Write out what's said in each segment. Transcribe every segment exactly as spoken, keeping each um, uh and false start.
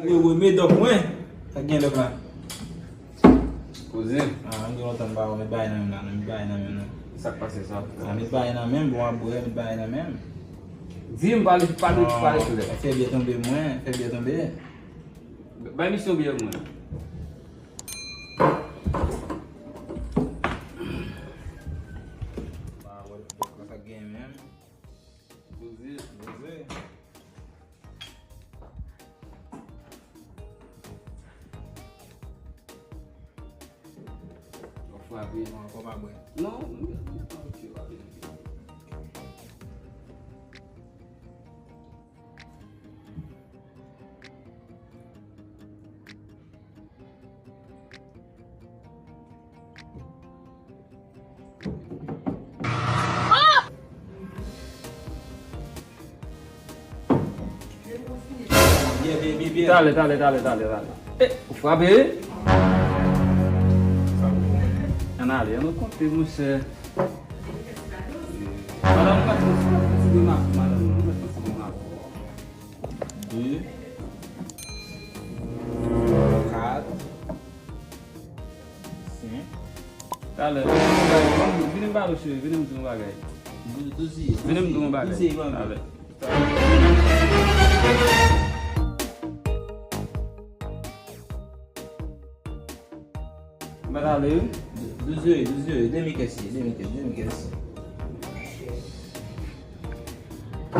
Yo, remèd dòk mwen. Sa k gen dòk la? Koze. Ah, m gen lontan m pa wè, met bagay nan menm la, non, met bagay nan menm non. Sa k pase sa? Ah, met bagay nan menm, bon, ap bwè, met bagay nan menm. Di m, pale, pale, pale klè. Fè byen tonbe mwen, fè byen tonbe. Bay misye yon byen mwen. Sa k gen menm? Koze. Koze. W ap frape. Non, ankò pa bwè. Non, non, non, non, ok, w ap byen. Byen, byen, byen, byen. Talè, talè, talè, talè, talè. Eh, ou frape wi? Ann ale, ann konte, monchè. Madanm, ou mèt fè yon ti, ti remak, madanm, ou mèt fè yon ti remak. De, kat, senk. Talè, vini m pale w, cheri, vini m di w yon bagay. Vini m di w yon bagay. Talè. M pa t ale wi. Douz zere, douz zere, demi kèsye, demi kèsye, demi kèsye.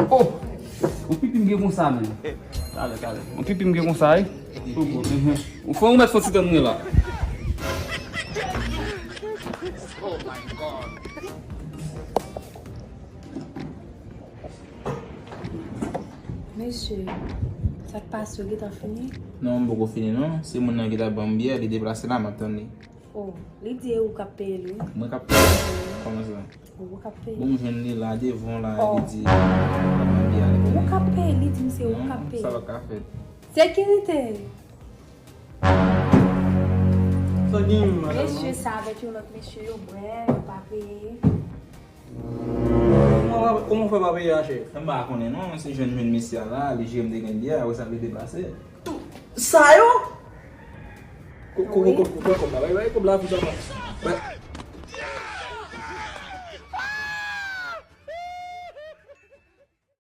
Oh! Yon pipi m gen konsa, menm. Talè, talè. Yon pipi m gen konsa, wi. Oh, bon, mhm. Ou fè yon mèt fò ti tann mwen la. Oh my God. Mesye, sa k pase, yo gentan fini? Non, m poko fini non. Se moun nan ki t ap ban m byè, li deplase la, m ap tann li. Oh, li di e ou k ap peye l wi. Mwen k ap peye l? Kòman sa? Ou k ap peye. Bon, m jwenn li la devan la, li di l ap ban m byè, li konnen. Ou k ap peye, li di m se ou k ap peye. Non, sa pa ka fèt. Sekirite! Sa gen menm, madanm? Mesye sa avèk yon lòt mesye, yo bwè, yo pa peye. Kòman, kòman w fè pa peye a, chè? M pa konnen non, se jwenn, jwenn mesye a la, li jwenn m te gen byè, apre sa li deplase. Tou sa yo? Ko-, ko-, ko-, ko-, ko-, kòb la, bay, bay, kòb la, fouti anba. Bay.